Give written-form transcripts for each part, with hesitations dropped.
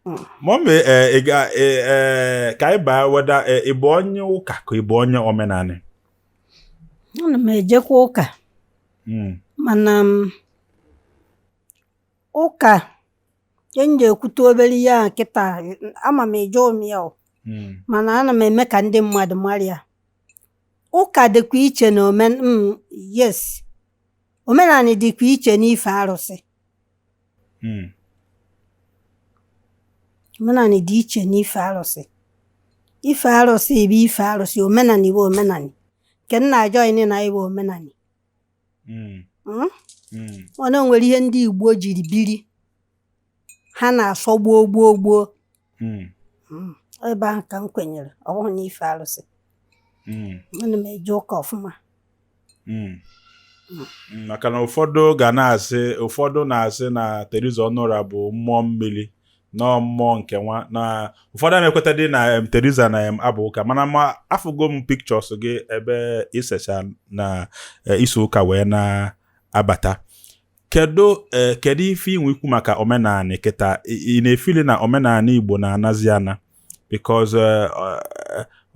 Mummy, ị ga ka anyị baa weda, ị bụ onye ụka ka ị bụ onye omenanị? Ana m ejekwa ụka. Mana m ụka m ji ekwute obere ihe a kịta, ama m eje ome ya o. Mana ana m eme ka ndị mmadụ mara ya. Ụka dịkwa iche na yes, omenanị dịkwa iche n'ife arụsị. Omenanị dị iche n'ife arụsị. Ife arụsị bụ ife arụsị, omenanị bụ omenanị. Nke m na-ajoin na ịbụ omenanị. Mana o nwere ihe ndị Igbo jiri biri ha na-asọ gboo gboo gboo. Ebe ahụ ka m kwenyere, ọ bụghị n'ife arụsị. Ana m eje ụka ọfụma. Maka na ụfọdụ ga na-asị, ụfọdụ na-asị na Theresa Ọnụra bụ mmụọ mmiri nọọ mmụọ nke nwa, na ụfọdụ na-ekweta dị na Theresa na abụ ụka, mana ma afụgo m pictures gị ebe isecha na iso ụka wee na-abata. Kedu ife inwe ikwu maka omenanị kịta? Ị na-efili na omenanị Igbo na-anazi ana? Because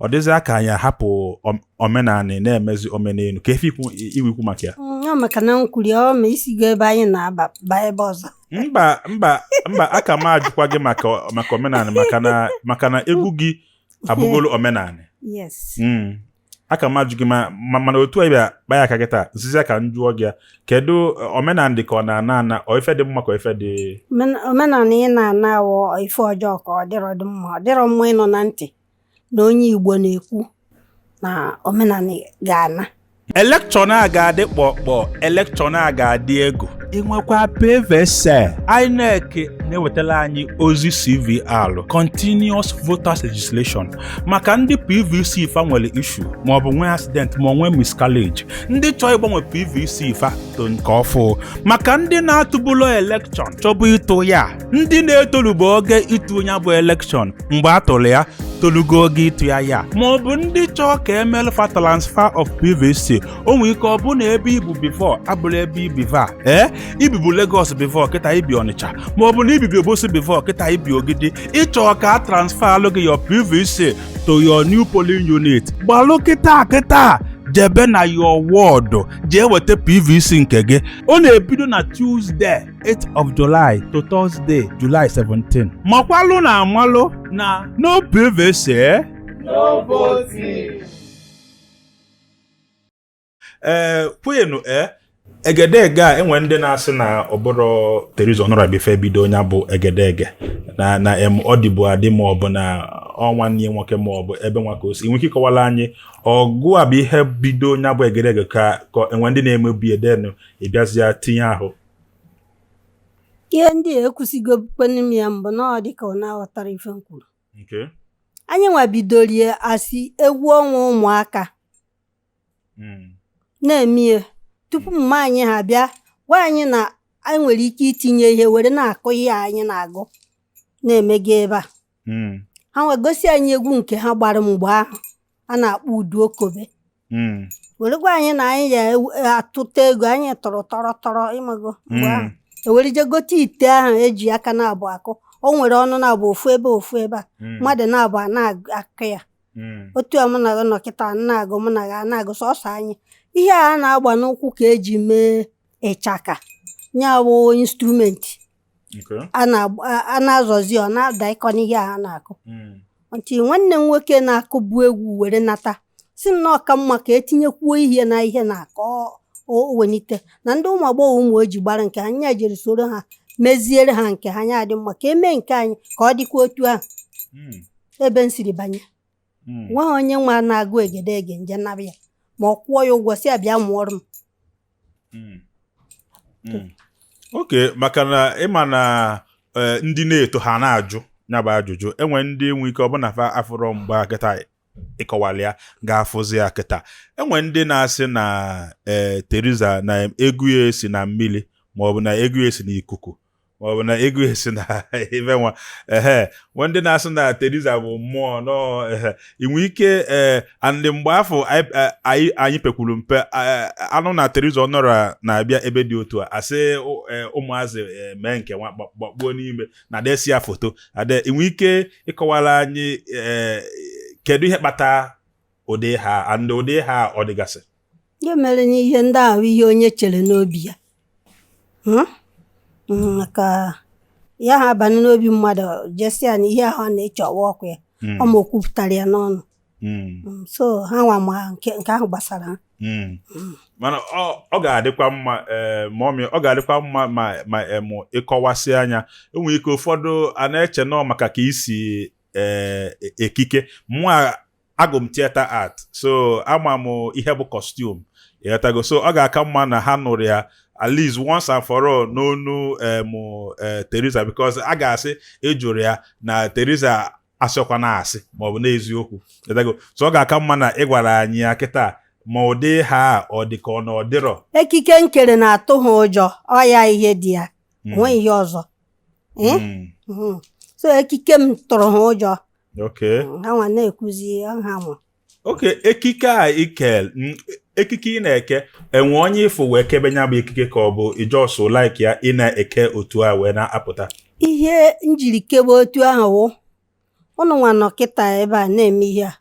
ọ dịzị aka anyị ahapụ omenanị na-emezi omenelu. Ka efe iwe ikwu maka ya? Ọ maka na m kwuru ya, ọ ma isigo ebe anyị na-aba baa ebe ọzọ. Mba, mba, mba, aka m ajụkwa gị maka omenanị, maka na egwu gị abụgolo omenanị. Yes. Aka m ajụ gị, mana otu anyị bịa kpa ya aka gị taa, nzizi ka m jụọ gị ya: kedu omenanị dị ka ọ na-ana ana, ọ ife dị mma ka ife dị? Omenanị ị na-ana awụ ife ọjọọ ka ọ dịrọ dị mma. Ọ dịrọ mma ịnọ na ntị na onye Igbo na-ekwu na omenanị ga-ana. Election a ga-adị kpọkpọ, election a ga-adị egwu. Ị nwekwa PVC? INEC na-ewetara anyị ozi CVR, Continuous Voters Legislation, maka ndị PVC fa nwere issue, maọbụ nwee accident, ma ọ nwee miscarriage, ndị chọọ ịgbanwe PVC fa to nke ọfụ, maka ndị na-atụbụlo election chọbụ ịtụ ya, ndị na-etolubu oge ịtụ ya bụ election mgbe a tụrụ ya tolugo oge ịtụ ya ya, ma ọ bụ ndị chọọ ka emelụ fa transfer of PVC. O nwere ike ọ bụ na ebe ibu before abụrụ ebe ibi va, ee, ibibu Lagos before, kịta ibi Ọnịcha, ma ọ bụ na ibibi Obosi before, kịta ibi Ogidi, ịchọọ ka a transfer alụ gị your PVC to your new polling unit, gbalụ kịta kịta jebe na your ward jee weta PVC nke gị. Ọ na-ebido na Tuesday 8 of July to Thursday July 17. Makwalụ na amalụ na no PVC, No voting. Ee, kwenu, ee, egedege a, enwe ndị na-asị na ọ bụrụ Theresa Ọnụra bife bido onye bụ egedege na ọ dịbu adị, ma ọ bụ na ọ nwanne ya nwoke, ma ọ bụ ebe nwa ka o si. Nwere ike ịkọwara anyị ọgụ a bụ ihe bido onye bụ egedege, ka enwe ndị na-emebi edenu ịbịazịa tinye ahụ? Ihe ndị a ekwusigo kwenu m ya mbụ na ọ dị ka ọ na-aghọtara ife m kwuru. Anyị nwa bidorie asị egwu ọnwa ụmụaka na-eme tupu mma anyị ha bịa gwa anyị na anyị nwere ike itinye ihe were na-akụ ihe a anyị na-agụ na-emega ebe a. Ha nwa gosi anyị egwu nke ha gbara mgbe ahụ a na-akpọ udu okobe, were gwa anyị na anyị ga-atụta ego anyị tọrọ tọrọ tọrọ ịmago mgbe ahụ, ewere je gote ite ahụ eji aka na-abụ akụ. O nwere ọnụ na-abụ, ofu ebe, ofu ebe a, mmadụ na-abụ a na-akụ ya. Otu a mụ na gị nọ kịta na-agụ, mụ na gị a na-agụ sọsọ anyị. Ihe a na-agba n'ụkwụ ka eji mee ịchaka ya bụ instrument. A na-azọzi, ọ na-ada ịkọ n'ihe a ha na-akụ. Ntị nwanne m nwoke na-akụbu egwu were nata si m na ọka mma ka etinyekwuo ihe na ihe na-akọ o welite na ndị ụmụ agbọghọ ụmụ oji gbara nke ha nya jere soro ha meziere ha nke ha nya dị mma, ka emee nke anyị ka ọ dịkwa otu ahụ. Ebe m siri banye, nweghị onye nwa na-agụ egedege nje nara ya, ma ọ kwụọ ya ụgwọ si ya bịa mụọrọ m. Ok, maka na ịma na ndị na-eto ha na-ajụ ya bụ ajụjụ, enwe ndị nwe ike ọbụna fa afụrọ mgbe a kịta ịkọwala ya ga-afụzi ya kịta. Enwe ndị na-asị na Theresa na egwu ya esi na mmiri, maọbụ na egwu ya esi n'ikuku. Maọbụ na ego esi na ebe nwa ehe nwe ndị na-asị na Teresa bụ mmụọ nọ. Ehe, ị nwee ike ee and mgbe afọ anyị pekwuru mpe, anụ na Teresa Ọnụọra na-abịa ebe dị otu a, asị ụmụazị mee nke nwa gbakpuo n'ime na desi ya foto ade. Ị nwee ike ịkọwara anyị kedu ihe kpata ụdị ha and ụdị ha ọ dịgasị? Ihe mere n'ihe ndị ahụ, ihe onye chere n'obi ya. Maka ya ha abanye n'obi mmadụ, jesia na ihe ahụ ọ na-eche ọwa ọkụ ya. Ọ ma o kwupụtara ya n'ọnụ. So ha nwa ma nke ahụ gbasara ha. Mana ọ ga-adịkwa mma, ee, mummy, ọ ga-adịkwa mma ma ịkọwasị anya. Enwere ike ụfọdụ a na-eche nọọ maka ka isi ee ekike. Mụa agụ m theatre art, so ama m ihe bụ costume, ịghọtago? So ọ ga-aka mma na ha nụrụ ya at least once and for all n'onu em Teresa, because a ga-asị ịjụrụ ya na Teresa asịkwa na asị maọbụ n'eziokwu, ịghọtago? So ọ ga-aka mma na ị gwara anyị ya kịta ma ụdị ha ọ dị ka ọ na ọ dịrọ. Ekike nkere na-atụ ha ụjọ, ọ ya ihe dị ya. Onweghị ihe ọzọ. Eh? So ekike m tụrụ ha ụjọ. Ha nwa na-ekwuzi ha nwa. Okay, ekike a ike ekike ị na-eke, enwe onye ifo wee kebe nya bụ ekike, ka ọ bụ ijọsụ like ya ị na-eke otu a wee na-apụta? Ihe njiri kebe otu ahụ wụ ụnụ nwa nọ kịta ebe a na-eme ihe a.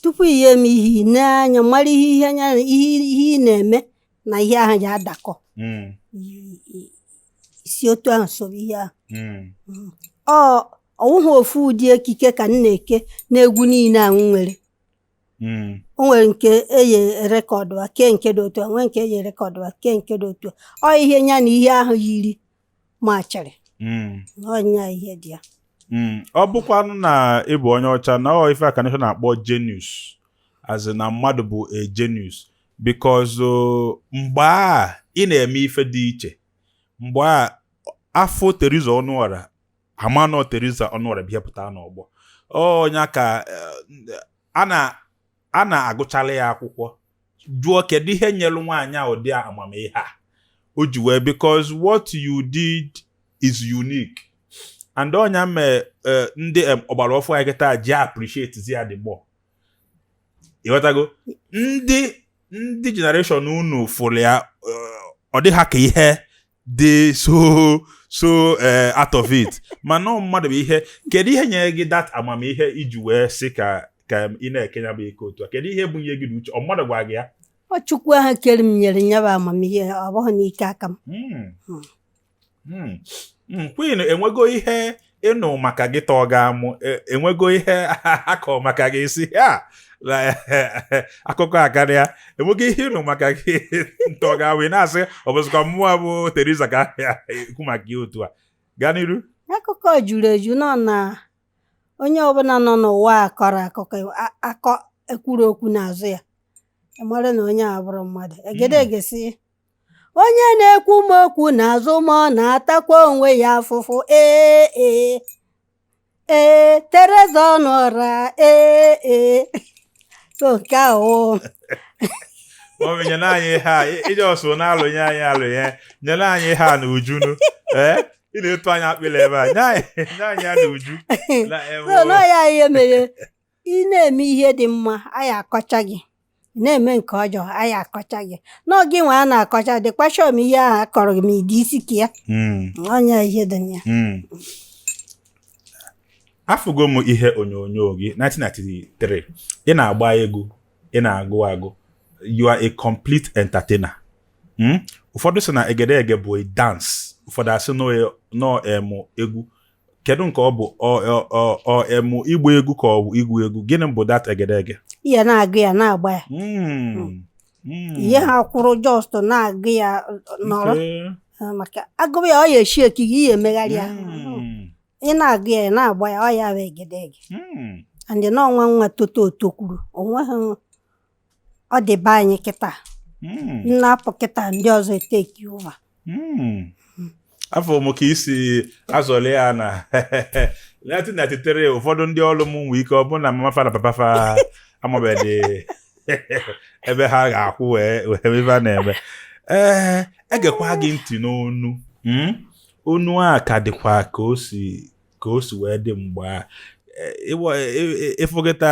Tupu ihe eme ihe, ị nee anya mara ihe anya ihe ị na-eme na ihe ahụ ji adakọ. Si otu ahụ soro ihe ahụ. Ọ ọwụghị ofu ụdị ekike ka m na-eke n'egwu niile a m nwere. O nwere nke eye record a kee nke dị otu a, nwee nke eye record a kee nke dị otu a. Ọ ihe ya na ihe ahụ yiri machịrị. Ọnya ihe dị ya. Ọ bụkwanụ na ị bụ onye ọcha na ọ ife a ka nation na-akpọ genius, as in na mmadụ bụ a genius, because mgbe a ị na-eme ife dị iche, mgbe a afọ Teresa Ọnụọra amanọ Teresa Ọnụọra bịa pụta n'ọgbọ ọnya ka a na-agụchala ya akwụkwọ, jụọ kedu ihe nyelu nwaanyị a ụdị amamihe a o ji wee, because what you did is unique and ọnya mee ndị ọgbara ọfụ anyị kịta ji appreciate ya the more, ịghọtago? Ndị generation unu fụrụ ya, ọ dị ha ka ihe dị so out of it, mana ọ mmadụ bụ ihe. Kedu ihe nyere gị that amamihe iji wee sị ka ị na-eke ya bụ eke otu a? Kedu ihe bunye gị n'uche? Ọ mmadụ gwa gị ya? Ọ Chukwu ahụ kere m nyere ya bụ amamihe, ọ bụghị n'ike aka m. Queen, enwego ihe ịnụ maka gị tọọ gị amụ? Enwego ihe akọ maka gị isi ya na akụkọ akarịa? Enwego ihe ịnụ maka gị tọọ gị amụ, ị na-asị ọ bụzikwa mmụọ bụ Teresa ka ekwu maka ya otu a? Gaa n'iru. Akụkọ juru eju nọ na onye ọbụla nọ n'ụwa a kọrọ akụkọ akọ ekwuru okwu n'azụ ya, ị mara na onye a bụrụ mmadụ egedege si onye na-ekwu m okwu n'azụ ma ọ na-atakwa onwe ya afụfụ. Ee ee ee, Teresa Ọnụọra, ee ee, so nke ahụ. Mummy, nyere anyị ihe a iji ọsụ na-alụnye anyị alụnye. Nyere anyị ihe a n'ujunu. Ee, ị na-eto anyị akpịla ebe a. Nye anyị ya n'uju. So nọ ya ihe mere ị na-eme ihe dị mma, anyị akọcha gị. Ị na-eme nke ọjọọ, anyị akọcha gị. N'oge nwe a na-akọcha, dịkwa sure ma ihe ahụ akọrọ gị ma ị dị isi ka ya. Ọnya ihe dị na ya. Afụgo m ihe onyonyo gị 1993, ị na-agba egwu, ị na-agụ agụ, you are a complete entertainer. Ụfọdụ sị na egedege bụ a dance, ụfọdụ asị nọ egwu. Kedu nke ọ bụ? Ọ ịgba egwu ka ọ bụ igwu egwu? Gịnị bụ that egedege? Ihe na-agụ ya, na-agba ya. Ihe ha kwụrụ just na-agụ ya nọrọ. Maka agụụ ya, ọ ya eshi ekike ihe emegharị ya. Ị na-agụ ya, ị na-agba ya, ọ ya bụ egedege. And n'ọnwa nwa toto otokwuru onweghị ọ dị be anyị kịta. Nnapụ kịta, ndị ọzọ eteki over. Afọ m ka isi azọli ya na 1993, ụfọdụ ndị ọrụ m nwee ike ọ bụ na mama fa na papa fa amabeghị ebe ha ga-akwụ wee ebe a na-eme. Ee, egekwa gị ntị n'onu. Onu a ka dịkwa ka o si wee dị mgbe a. Ịfụgịta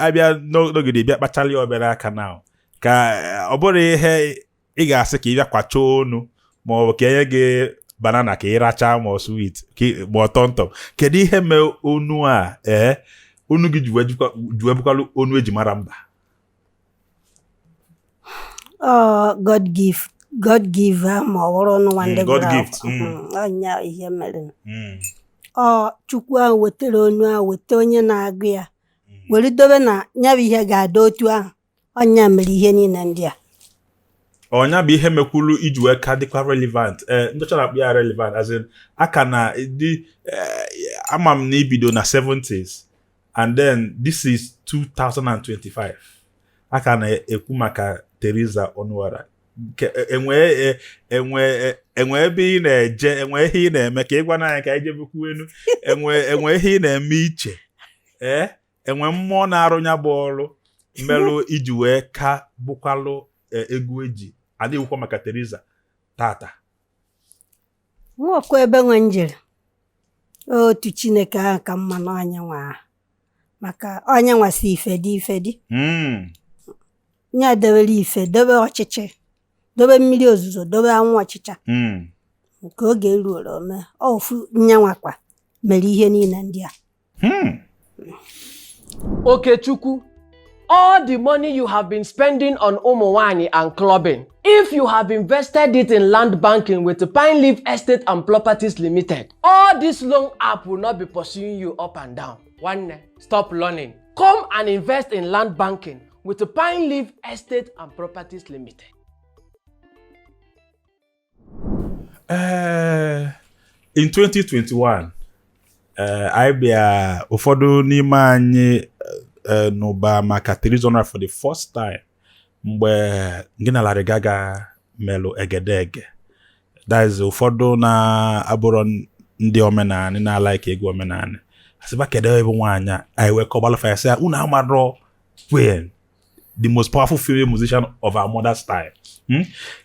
abịa n'ogede bịa kpachala ya obere aka na ka ọ bụrụ ihe ị ga-asị ka ị bịa kwachaa onu, ma ọ bụ ka enye gị banana ka ị rachaa, ma ọ sweet ma ọ tọmtọm. Kedu ihe mee onu a, onu gị ji wee bụkwalụ onu eji mara mba? Ọ God gift, God give ha, ma ọ bụrụ nwa ndị God gụrụ gift, akwụkwọ. Ọnya ihe mere. Ọ Chukwu ahụ wetara onu ahụ, weta onye na-agụ ya, were dobe na ya bụ ihe ga-adị otu ahụ. Ọnya mere ihe niile ndị a. Ọnya bụ ihe mekwuru iji wee ka dịkwa relevant. Ndị ọcha na-akpọ ya relevant, as in aka na dị. Ama m na ibido na 70s and then this is 2025, aka na-ekwu maka Teresa Ọnụọra. Enwe ebe ị na-eje, enwe ihe ị na-eme ka ị gwa anyị ka anyị jebekwu enu, enwe ihe ị na-eme iche, enwe mmụọ na-arụ ya bụ ọrụ mmerụ iji wee ka bụkwalụ egwu eji adịghịkwa maka Teresa tata? Nwekwa ebe nwe njere otu Chineke ahụ ka mma na ọnyanwa ahụ, maka ọnyanwa si ife dị, ife dị. Ya debere ife, dobe ọchịchị, dobe mmiri ozuzo, dobe anwụ ọchịcha. Nke oge ruoro ome ofu nyanwa kwa mere ihe niile ndị a. Okechukwu, all the money you have been spending on ụmụ and clubbing, if you have invested it in land banking with Pine Leaf Estate and Properties Limited, all this loan app will not be pursuing you up and down. Nwanne, stop learning. Come and invest in land banking with Pine Leaf Estate and Properties Limited. In 2021, anyị bịa, ụfọdụ n'ime anyị nụba maka Teresa Ọnụọra for the first time mgbe gị na Larry Gaga melụ egedege. That is, ụfọdụ na-abụrọ ndị omenanị na-alike egwu omenanị asịba, kedu ebe nwaanyị a? Anyị wee kọbalụ ya, sị ya unu amarọ queen, the most powerful female musician of our mother's time.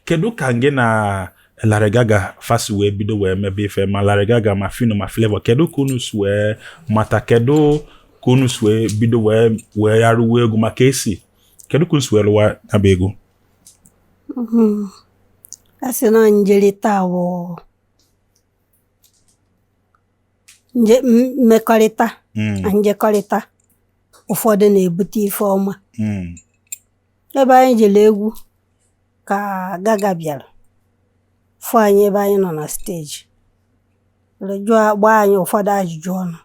Kedu ka gị na Larry Gaga fasi wee bido wee mebe ife, ma Larry Gaga, ma Phyno, ma Flavour? Kedu ka unu si wee mata? Kedu ka unu si wee bido wee yarụwa egwu maka esi? Kedu ka unu si wee rụwa ya bụ egwu? A sị na njerịta wụ mmekọrịta na njekọrịta ụfọdụ na-ebute ife ọma. Ebe anyị jere egwu ka Gaga bịara fụ anyị ebe anyị nọ na stage, were jụọ, gbaa anyị ụfọdụ ajụjụ ọnụ.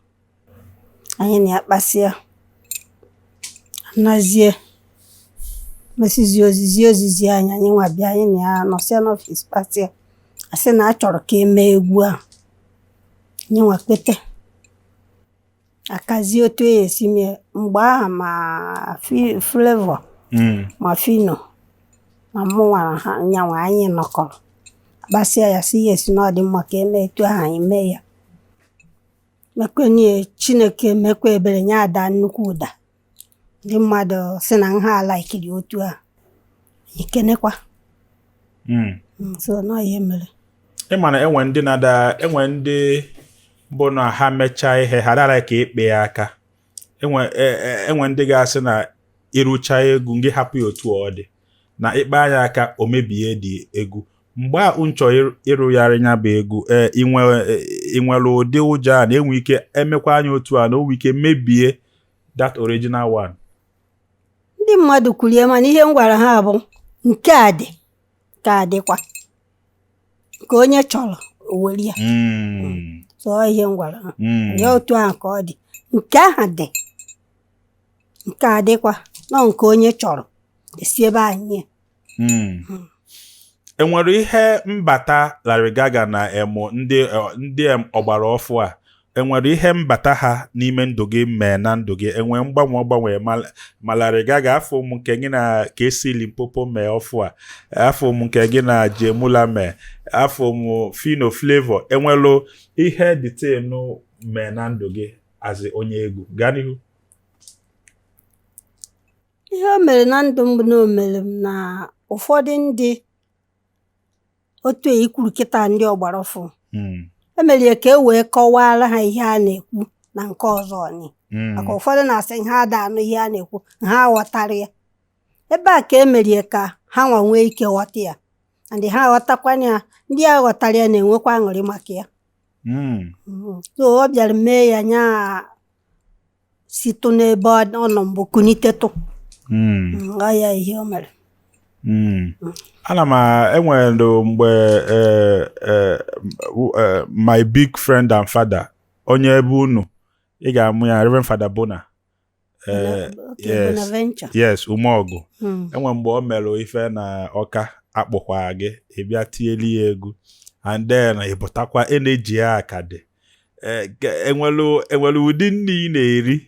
Anyị na ya kpasịa, nazie mesizie ozizi ozizi anyị. Anyị nwa bịa, anyị na ya nọsịa n'office kpasịa, asị na a chọrọ ka emee egwu ahụ. Anyị nwa kwete, akazie otu e esi mee mgbe ahụ, ma Flavour, ma Phyno, ma mụnwa na ha nyanwa. Anyị nọkọrọ kpasịa ya, sị ya esi na ọ dị mma ka emee etu ahụ. Anyị mee ya, mekwenye Chineke mekwa ebere, nye ada nnukwu ụda. Ndị mmadụ si na nha alaikiri otu ahụ, anyị kenekwa. So nọ ihe mere. Ị ma na enwe ndị na-ada, enwe ndị bụ na ha mechaa ihe ha dara ka ikpe ya aka. Enwe ndị ga-asị na ịrụcha egwu ngị, hapụ ya otu ọ dị, na ikpe anya aka o mebie dị egwu. Mgbe a nchọ ịrụgharị ya bụ egwu, ị nwere ụdị ụjọ a na-enwe ike emekwa anya otu a na o nwee ike mebie that original one? Ndị mmadụ kwurie, mana ihe m gwara ha bụ nke a dị ka adịkwa nke onye chọrọ o were ya. So ọ ihe m gwara ha. Ya otu ahụ ka ọ dị, nke ahụ dị, nke a dịkwa nọ nke onye chọrọ esi ebe anyị nye. Enwere ihe mbata Larry Gaga na emo ndị ọgbara ọfụ a, enwere ihe mbata ha n'ime ndụ gị mee na ndụ gị? Enwe mgbanwe ọgbanwe ma Larry Gaga, afọ ụmụ nke gị na KC Limpopo mee ọfụ a, afọ ụmụ nke gị na Jemula mee, afọ ụmụ Phyno, Flavour, enwelu ihe dịtenu mee na ndụ gị azị onye egwu? Gaa n'ihu. Ihe o mere na ndụ m bụ na o mere m na ụfọdụ ndị Otu a ikwuru kịta ndị ọgbara ọfụ emere ya ka e wee kọwara ha ihe a na-ekwu na nke ọzọ ni, maka ụfọdụ na-asị ha ada anụ ihe a na-ekwu, ha aghọtara ya. Ebe a ka emere ya ka ha nwa nwee ike ghọta ya, and ha aghọtakwana ya. Ndị a ghọtara ya na-enwekwa aṅụrị maka ya. So ọ bịara mee ya nya sitụ n'ebe ọ nọ mbụ kunitetụ. Ọ ya ihe o mere. Ana m enwere mgbe my big friend and father, onye ebe unu ị ga-amụ ya, Reverend Father Bona. Okay, Yes. Bonaventure. Yes, Umeọgụ. Enwe mgbe o mere ife na Ọka, akpọkwa gị, ị bịa tieli ya egwu, and then ị pụtakwa, energy ya ka dị. Enwelu ụdị nri ị na-eri?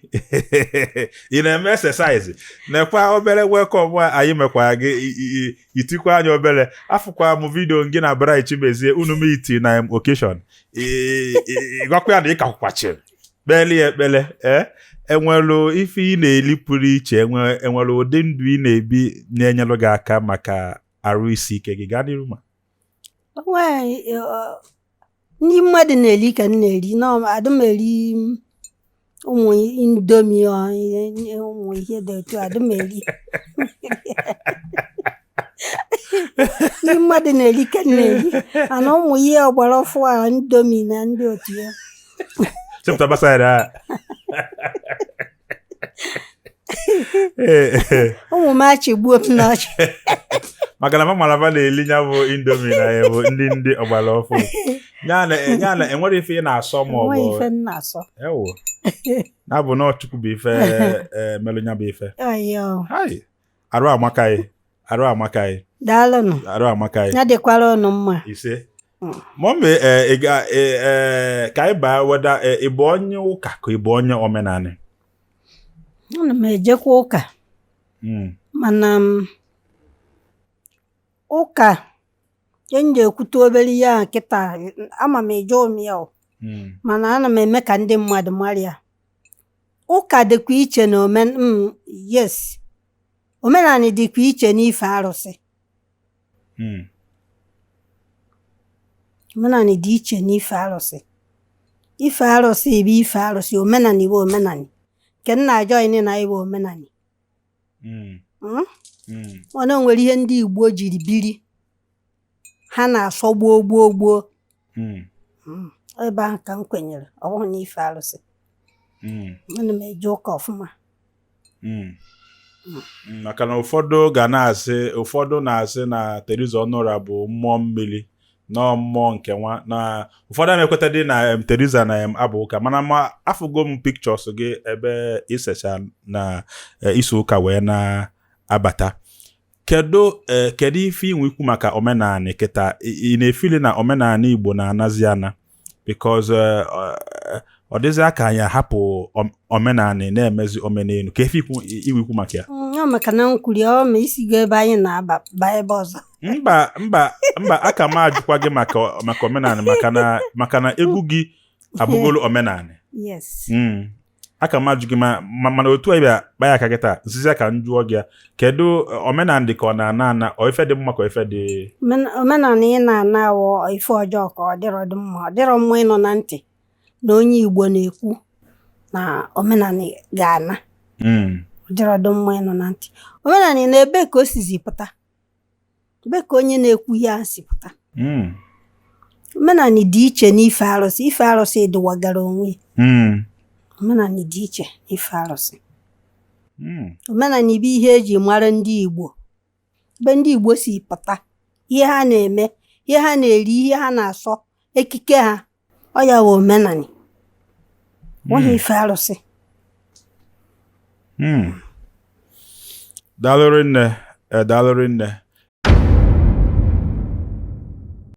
Ị na-eme exercise? Nekwa obere welcome a anyị mekwa gị, itikwa anya obere. Afụkwa m video gị na Bright Chimezie, unu meet na occasion. Ị gwakwa ya na ị kakwachiri kpele ya ekpele. Ee, enwelu ife ị na-eli pụrụ iche? Enwere ụdị ndụ ị na-ebi na-enyelụ gị aka maka arụ isi ike gị? Gaa n'iru ma. Nwanyị, ndị mmadụ na-eri ka m na-eri na adị m eri ụmụ Indomie, ụmụ ihe dị otu a, adị m eri. Ndị mmadụ na-eri ka m na-eri, mana ụmụ ihe ọgbara ọfụ a, Indomie na ndị otu ya. Chepụta gbasara a. Ee. Ụmụ m achịgbuo m n'ọchị. Maka na mama na-eli ya bụ Indomie na ya bụ ndị ọgbara ọfụ ya na enwere ife ị na-asọ ma ọ Enweghị bụ ife m na-asọ. Ewo, na bụ na Chukwu bụ ife melụ ya bụ ife. Ọyọ. Hai, arụ amakaghị, arụ amakaghị. Daalụnụ. Arụ amakaghị. Ya dịkwara ụnụ mma. Ise. Mummy, ị ga ka anyị baa weda, ị bụ onye ụka ka ị bụ onye omenanị? Ana m ejekwa ụka. Mana m ụka e m ji ekwute obere ihe a kịta, ama m eje ome ya o. Mana ana m eme ka ndị mmadụ mara ya, ụka dịkwa iche na yes, omenanị dịkwa iche n'ife arụsị. Omenanị dị iche n'ife arụsị. Ife arụsị bụ ife arụsị, omenanị bụ omenanị. Nke m na-ajoin na iwe omenanị. Mana o nwere ihe ndị Igbo jiri biri ha na-asọ gboo gboo gboo. Ebe ahụ ka m kwenyere, ọ bụghị n'ife arụsị. Ana m eje ụka ọfụma. Maka na ụfọdụ ga na-asị, ụfọdụ na-asị na Teresa Ọnụra bụ mmụọ mmiri nọọ mmụọ nke nwa, na ụfọdụ na-ekweta dị na Teresa na abụ ụka, mana ma afụgo m pictures gị ebe isecha na iso ụka wee na-abata. Kedu ife inwe ikwu maka omenanị kịta? Ị na-efili na omenanị Igbo na-anazi ana? Because ọ dịzị aka anyị ahapụ omenanị na-emezi omenelu. Ka ife inwe ikwu maka ya? Ọ maka na m kwuru ya, ọ ma isigo ebe anyị na-aba baa ebe ọzọ. Mba, mba, mba, aka m ajụkwa gị maka omenanị, maka na egwu gị abụgolo omenanị. Yes. Aka m ajụ gị mana otu a bịa kpa ya aka gị taa, nzizi ka m jụọ gị ya: kedu omenanị dị ka ọ na-ana ana, ọ ife dị mma ka ọ ife dị? Omenala ị na-ana awụ ife ọjọọ ka ọ dịrọ dị mma. Ọ dịrọ mma ịnọ na ntị na onye Igbo na-ekwu na omenala ga-ana. Ọ dịrọ dị mma ịnọ na ntị. Omenala na ebe ka o sizi pụta, ebe ka onye na-ekwu ihe a si pụta. Omenala dị iche n'ife arụsị. Ife arụsị dịwagara onwe ya. Omenala dị iche n'ife arụsị. Omenala bụ ihe eji mara ndị Igbo, ebe ndị Igbo si pụta, ihe ha na-eme, ihe ha na-eri, ihe ha na-asọ, ekike ha. Ọ ya bụ omenala, nweghị ife arụsị. Daalụ rinne, daalụ rinne.